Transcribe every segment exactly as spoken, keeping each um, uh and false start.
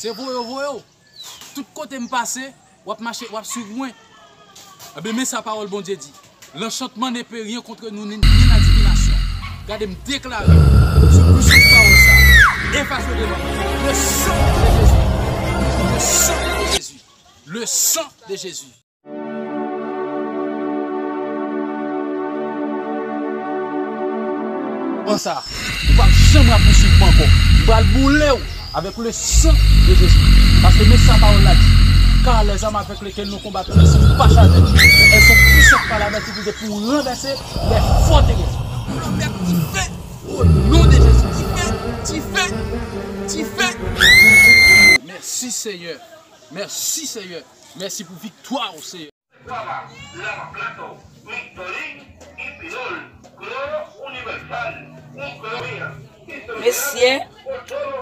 Se voye yo voye w. Tout kote m pase, w ap mache, w ap swiv mwen. Ebyen, men sa pawòl Bondye di. L'enchantement ne peut rien contre nous, ni, ni la divination. Gade m deklare sou pisans pawòl sa. Efase devan mwen. Le sang de Jésus. Le sang de Jésus. Le sang de Jésus. Konsa, ou p ap janm rapouswiv mwen ankò. M pral boule w avec le sang de Jésus. Paske men sa pawòl la di. Car les armes avec lesquelles nous combattons ne sont pas charnelles, mais elles sont puissantes par la vertu de Dieu pour renverser les forteresses. Pou yo pèp dife, au nom de Jésus. Dife, dife, dife. Mèsi, Senyè. Mèsi, Senyè. Mèsi pou viktwa w, Senyè. Mesye,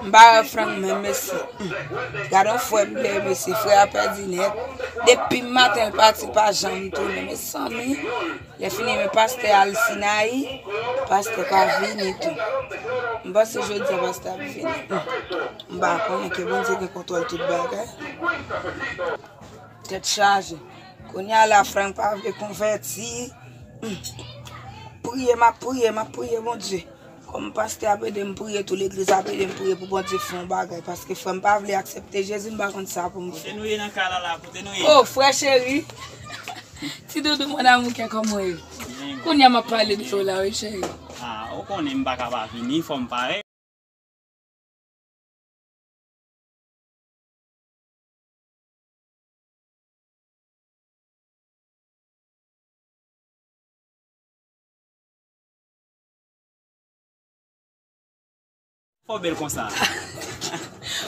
m pa wè Frank menm, mesye. Hmm. Gad on frè m ye, mesye. Frè a pèdi nèt. Depi maten l pati, l pa janm tounen. Mezanmi, lè fini, men pastè al Sinayi, pastè pa vini tou. M panse jodi a pastè ap vini. Hmm. M pa konnen, ke Bondye gen kontwòl tout bagay. Tèt chaje. Kounye a la, frè m pa vle konvèti. Hmm. Priye, m ap priye, m ap priye Bondye. Kòm pastè ap ede m priye, tou legliz ap ede m priye pou Bondye fè yon bagay. Paske frè m pa vle aksepte Jezi, m pa konn sa pou m fè. Kote nou ye nan kay la la, kote nou ye? Oh, frè cheri. Ti doudou, mon amour, kè kòman w ye? Byen. Kounye a m ap pale de ou la, wi, cheri. Ah, ou konnen m pa ka pa vini, fò m pare. Fò bèl konsa.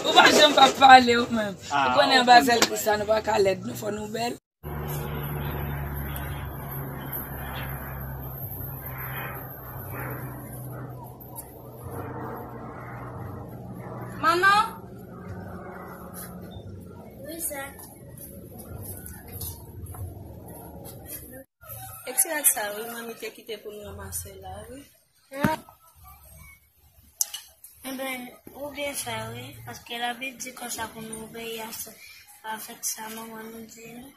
Ou pa janm pa pale ou menm. Ah, ou konnen anba sèl Kris la, nou pa ka lèd, nou fò nou bèl. Manno? Wi, sè. E ti rad sa, wi, manmi te kite pou n ranmase la, wi. Enben, ou byen fè, wi, paske Labib di konsa pou nou obeyi a sa, avèk sa manman nou di nou.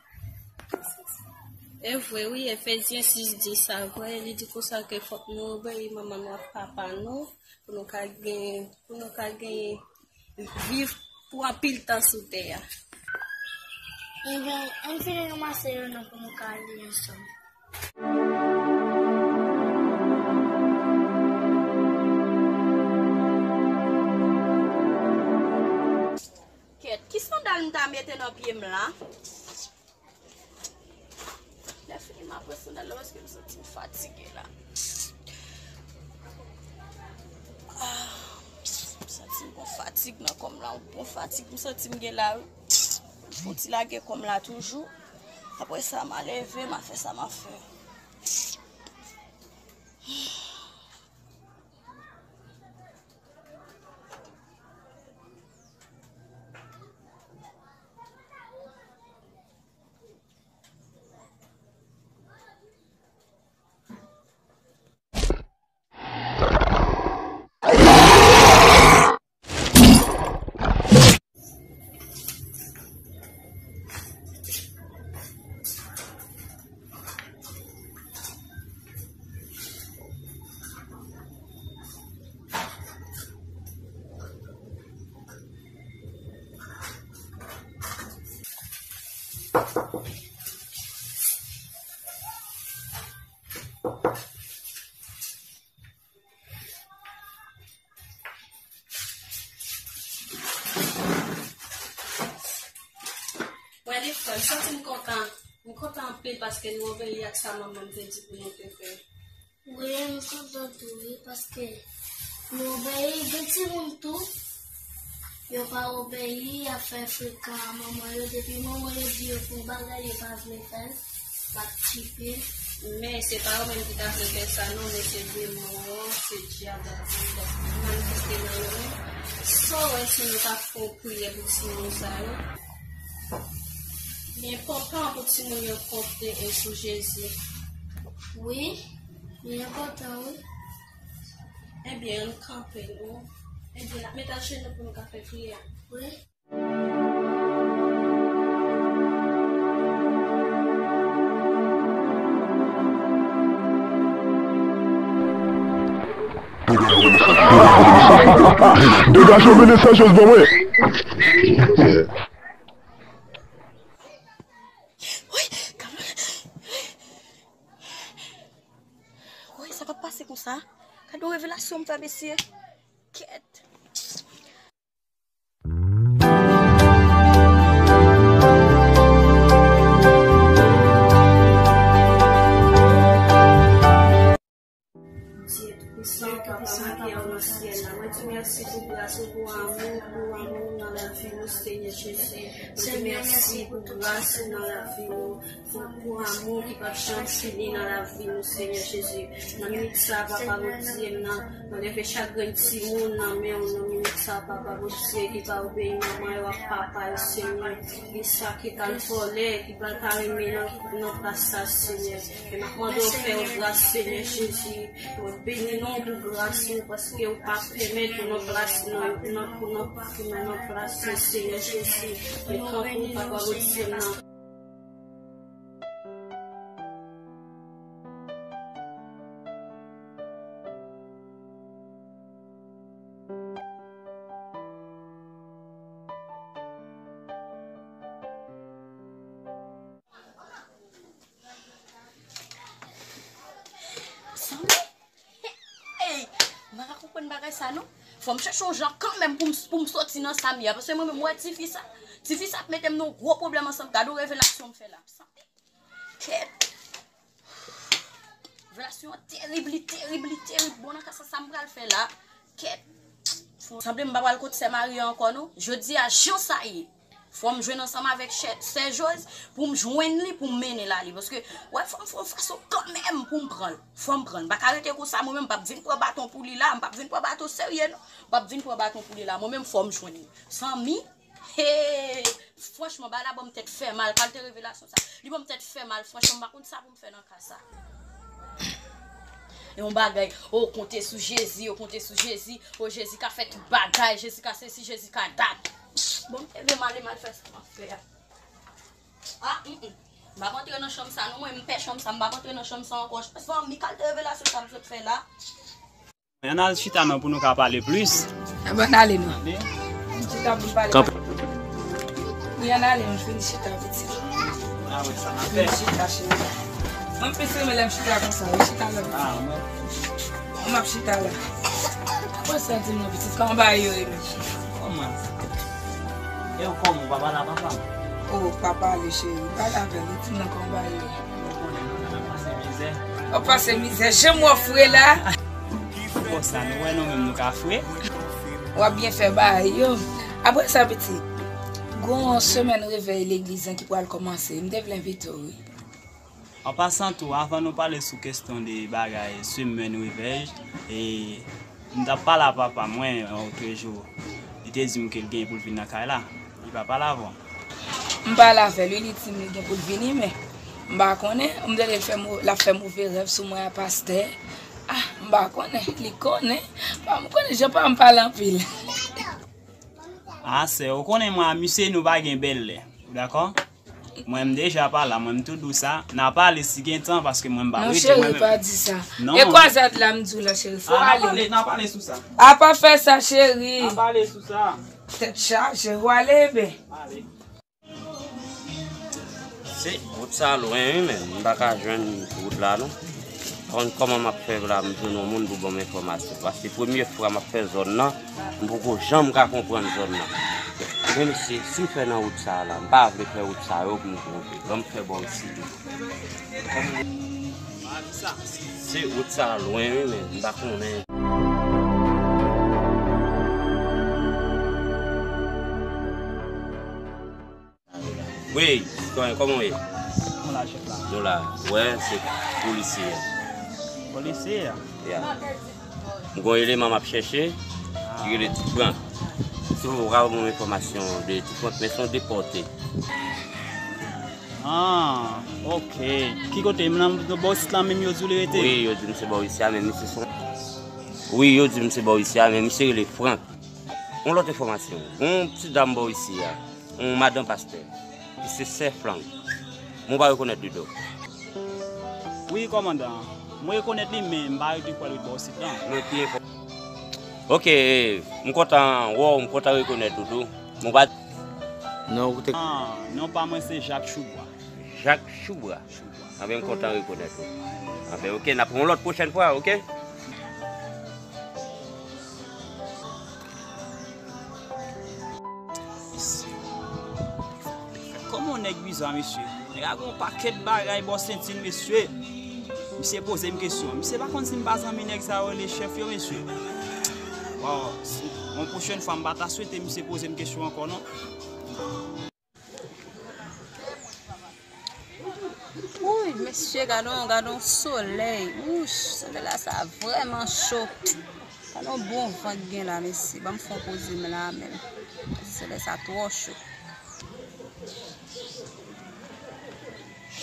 E vre, wi, Efezyen sis dis, sa vre, li di konsa ke fòk nou obeyi manman nou ak papa nou, pou nou ka gen, pou nou ka gen viv pou anpil tan sou tè a. Enben, ann fini ranmase yo non pou nou ka li ansanm. Kèt, ki sandal m ta mete nan pye m la? Lè fini, m ap pran sandal la paske m santi m fatige la. Ah, m santi m gon fatig nan kò m la, yon bon fatig m santi m gen la, wi. Fò ti lage kò m la toujou. Apre sa, m a leve, m a fè sa m a fè. Wè li fè, m santi m kontan. M kontan anpil paske nou obeyi ak sa manman m te di pou nou te fè. Wi, m kontan tou, wi, paske nou obeyi. Gen timoun tou, yo pa obeyi, y ap fè frekan a manman yo. Depi manman yo di yo fè yon bagay, yo pa vle fè l, m ap tchipe. Men se pa yo menm ki ta vle fè sa, non, men se demon an, se dyab la ki manifeste nan yo menm. Sa w wè si nou pa fè yon priyè pou timoun sa yo? Li enpòtan pou timoun yo konte sou Jezi. Wi, li enpòtan, wi. Ebyen, ann kanpe, non. Ebyen, n ap met ajenou pou nou ka fè priyè a. Wi. Degaje w, mennen sa jis ban mwen. Woy, woy, sa k ap pase konsa? Gade yon revelasyon m fè, mesye. Kèt. Bondye Toupisan, Papa ki nan syèl la, mwen di mèsi pou gras ou, pou amou, pou amou nan lavi nou, Senyè Jezi. Mwen di mèsi pou gras ou nan lavi nou, pou, pou amou ki p ap janm fini nan lavi nou, Senyè Jezi. Nan minit sa, Papa Bondye, m nan, mwen leve chak grenn timoun nan men w, nan minit sa, Papa Bondye, ki pa obeyi manman yo ak papa yo, Senyè. Gen sa ki pral vòlè, ki pral ta renmen nan, nan plas sa, Senyè. E m ap mande w fè yo gras, Senyè Jezi. Mwen beni non pou gras ou, paske ou pa pèmèt pou nan plas nan, nan, pou nan, pou nan, nan plas nan, Senyè Jezi. Mwen pran pou ou, Papa Bondye m nan. Sanble? Hey! M pa ka konprann bagay sa non. Fò m chèche yon jan kanmenm pou m, pou m soti nan sa m ye a. Paske mwen menm, m wè tifi sa. Tifi sa ap mete m nan yon gwo pwoblèm ansanm. Gade yon revelasyon m fè la. Sanble? Kèt. Revelasyon an terib, li terib, li terib. Bon, nan ka sa, sa m pral fè la? Kèt. Sanble m pa pral kot sè Maria ankò non. Jodi a, jan sa ye, fò m jwenn ansanm avèk chè, sè Joz pou m jwenn li, pou m mennen l ale. Paske, wè, fò m fè yon fason kanmenm pou m pran l. Fò m pran l. M pa ka rete konsa, mwen menm, m p ap vin pran baton pou li la. M p ap vin pran baton serye non. M p ap vin pran baton pou li la. Mwen menm, fò m jwenn li. Sanmi, hey, franchman, bagay la ban m tèt fè mal. Kalite revelasyon sa. Li ban m tèt fè mal. Franchman, m pa konn sa pou m fè nan ka sa. E yon bagay, o, konte sou Jezi, o, konte sou Jezi, o, Jezi ka fè tout bagay, Jezi ka sesi, Jezi ka dat. Bon, m leve m ale, m al fè sa m ap fè a. A, mm, mm. M p ap antre nan chanm sa non, mwen, m pè chanm sa, m p ap antre nan chanm sa ankò. Fanmi, kalite revelasyon sa m sot fè la. Ann al chita non pou nou ka pale plis. Ann, ann ale non. Ann chita pou n pale. Kanpe. Wi, ann ale, m fin chita, pitit. A wi, sa n ap fè. Vin chita, cheri. Mwen plis renmen lè m chita konsa, wi, chita la. A, mwen. Mwen m ap chita la. Apre sa, di m non, pitit, kòman bagay yo ye menm? Kòman? E w kòman, w pa pale a papa? O, papa ale, cheri, pale avè l, di m non kòman bagay yo ye. Ou konnen, nou ap pase mizè. W ap pase mizè, jan m wè w fre la. Konsa, nou wè nou menm nou ka fre. W ap byen fè bagay yo. Apre sa, pitit, gon semèn revèy legliz lan ki pral kòmanse. M te vle envite w, wi. An pasan tou, avan nou pale sou kesyon de bagay semèn revèy, e, m t ap pale a papa mwen, yon otrejou. Li te di m ke l gen pou l vin nan kay la. Li pa pale avè w? M pale avè l, wi, li di m li gen pou l vini, men m pa konnen. M tande l fè mo-, l ap fè move rèv sou mwen a pastè. A, m pa konnen. Li konnen. Pa, m konnen jan pa m pale anpil. A, sè, ou konnen mwen a misye, nou pa gen bèl lè. Ou dakò? Mwen, m deja pa la, mwen, m tou dou sa. N a pale si gen tan, paske mwen, m pa rete mwen menm. Non, cheri, pa di sa. Non. E kwazad la, m di w la, cheri, fò ale. A, n a pale, n a pale sou sa. A, pa fè sa, cheri. N a pale sou sa. Tèt chaje, w ale, ben. Ale. Se, wout sa lwen, wi, men m pa ka jwenn wout la, non. Konn kòman m ap fè la, m jwenn yon moun pou ban m enfòmasyon. Paske premye fwa m ap fè zòn nan, m poko janm ka konprann zòn nan. Men mesye, si m fè nan wout sa a la, m pa vle fè wout sa yo pou m twonpe. Ban m fè bò isit tou. Se wout sa lwen, wi, men m pa konnen. Wi, sitwayen, kòman w ye? Kòman la, chèf la? Nou la. Wè, se polisye a. Polisye a? Ya. M gon eleman m ap chèche, ki rele Ti Frank. Si w ka ban m enfòmasyon de Ti Frank, men se yon depòte. Ah, ok. Ki kote? Nan, nan bò isit la menm yo di w li rete? Wi, yo di m se bò isi a, men misye se yon, wi, yo di m se bò isi a, men misye rele Frank. Yon lòt enfòmasyon. Gon ti dam bò isi a. Yon madanm pastè. Li se sè Frank. Mwen pa rekonèt li, dò. Wi, kòmandan. Mwen rekonèt li, men m pa rete kwè l ret bò isit la. Mwen pi enfò-, Ok, m kontan wè w, m kontan rekonèt ou tou. Mwen pa... Non, ou te... Ah, non pa mwen se Jak Choubwa. Jak Choubwa. Anben, m kontan rekonèt ou. Anben, ok, n ap wè yon lòt pwochèn fwa, ok? Kòman yon nèg bizar, mesye? Nèg la gen yon pakèt bagay bò senti l, mesye. Misye poze m kesyon. Misye pa konn si m pa zanmi nèg sa yo rele chèf yo, mesye. Waw, si, yon pwochèn fwa, m pa ta swete misye poze m kesyon ankò, non. Wouy, mesye, gade yon, gade yon solèy. Wouch, solèy la sa vrèman cho. Gade yon bon van k gen la, mesye. Ban m fè yon poze m la menm. Solèy sa twò cho.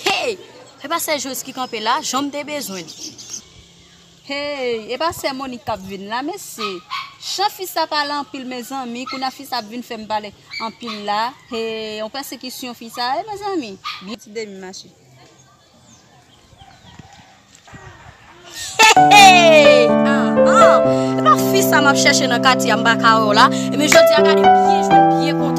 Hey! E pa sè Joyce ki kanpe la, jan m te bezwen l. Hey, e pa sè Monik k ap vin la, mesye. Jan fi sa pale anpil, mezanmi, kounye a fi sa ap vin fè m pale anpil la. Hey, yon pèsekisyon fi sa ye, mezanmi. Byen ti demi mache. Hey, hey, ah, ah. E pa fi sa m ap chèche nan katye a, m pa ka wè w la. Ebyen, jodi a, gade, m byen jwenn, byen kontan.